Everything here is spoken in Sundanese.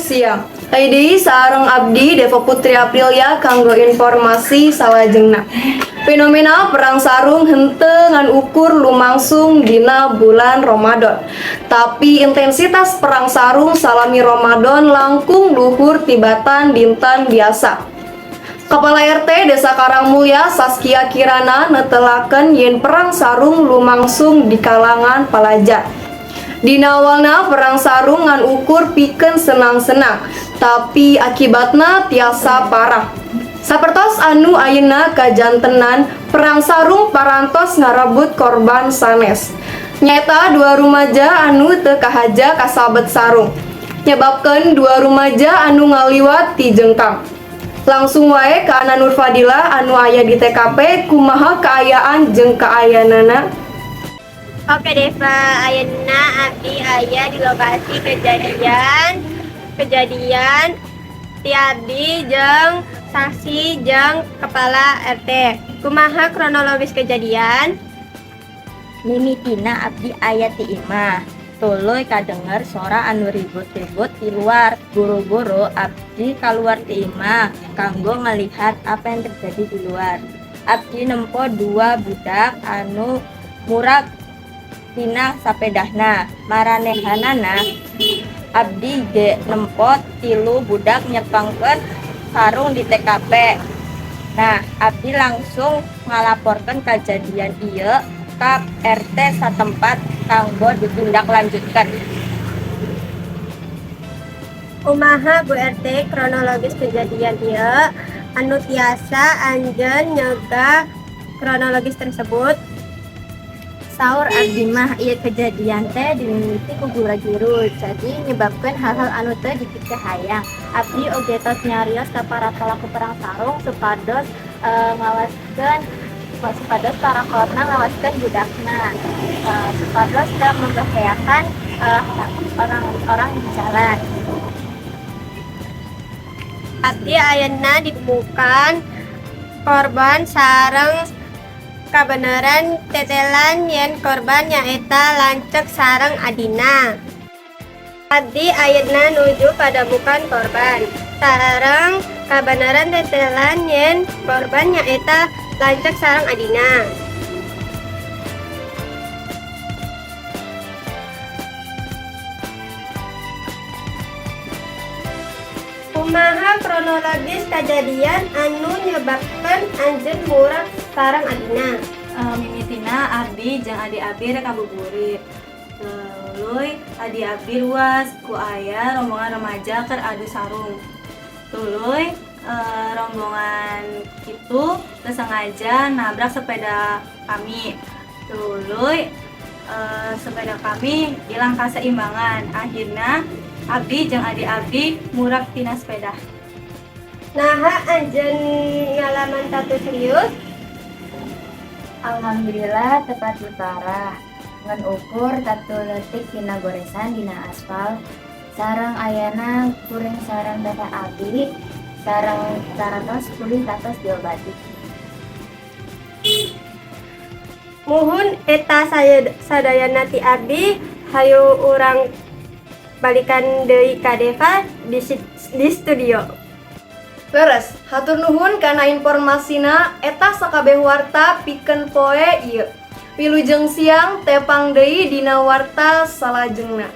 Siang. Aya deui sareng abdi Deva Putri Aprilia kanggo informasi salajengna. Fenomena perang sarung henteu ngan ukur lumangsung dina bulan Ramadan. Tapi intensitas perang sarung salami Ramadan langkung luhur tibatan dinten biasa. Kepala RT Desa Karangmulya, Saskia Kirana, netelakeun yen perang sarung lumangsung di kalangan palajar. Dina awalna perang sarung ngan ukur pikeun senang-senang, tapi akibatna tiasa parah. Sapertos anu ayeuna kajantenan, perang sarung parantos ngarebut korban sanes. Nyaeta dua rumaja anu teu kahaja kasabet sarung. Nyebabkeun dua rumaja anu ngaliwat tijengkang. Langsung wae ka Ana Nur Fadila anu aya di TKP, kumaha kaayaan jeung kaayanana? Oke Deva, ayeuna abdi aya di lokasi kejadian ti abdi jeung saksi jeung kepala RT. Kumaha kronologis kejadian? Mimitina abdi aya ti imah. Tuluy kadenger sora anu ribut-ribut di luar. Buru-buru abdi kaluar ti imah kanggo ngalihat apa yang terjadi di luar. Abdi nempo dua budak anu murag tina sapedahna. Maranehanana abdi ge nempo tilu budak nyepengkeun sarung di TKP. Nah, abdi langsung ngalaporkeun kejadian ieu ka RT satempat kanggo ditindaklanjutkan. Kumaha, Bu RT, kronologis kejadian ieu anu tiasa anjeun nyegah kronologis tersebut? Saur abdi mah, ieu kejadian teh dimimiti ku gura-guru, jadi nyebabkeun hal-hal anu teu dipikahayang. Abdi oge tos nyarios ka para pelaku perang sarung supados ngawaskeun, supados para kolotna ngawaskeun budakna, supados teu membahayakan orang-orang di jalan. Abdi ayeuna ditemukan korban sareng kabeneran tetelan yen korban nyaeta lanceuk sareng adina. Abdi ayeuna nuju padamukan korban sareng kabeneran tetelan yen korban nyaeta lanceuk sareng adina. Kumaha kronologis kejadian anu nyebabkeun anjeun murag sareng adina? Mimitina abdi jeung adi abdi rek ngabuburit. Tuluy adi abdi ruas ku aya rombongan remaja keur adu sarung. Tuluy rombongan itu teu sengaja nabrak sepeda kami. Tuluy sepeda kami hilang keseimbangan. Akhirna abdi jeung adi abdi murag tina sepeda. Naha anjeun ngalaman tatu serius? Alhamdulillah teu pati parah. Ngan ukur tatu leutik tina goresan dina aspal. Sareng ayana kuring sareng teteh abdi sareng taratos pulih tatos diobati. Muhun, eta saya sadayana ti abdi, hayu urang balikan deui ka Deva di studio. Leres, hatur nuhun kana informasina. Eta sakabeh warta pikeun poe ieu. Wilujeng siang, tepang deui dina warta salajengna.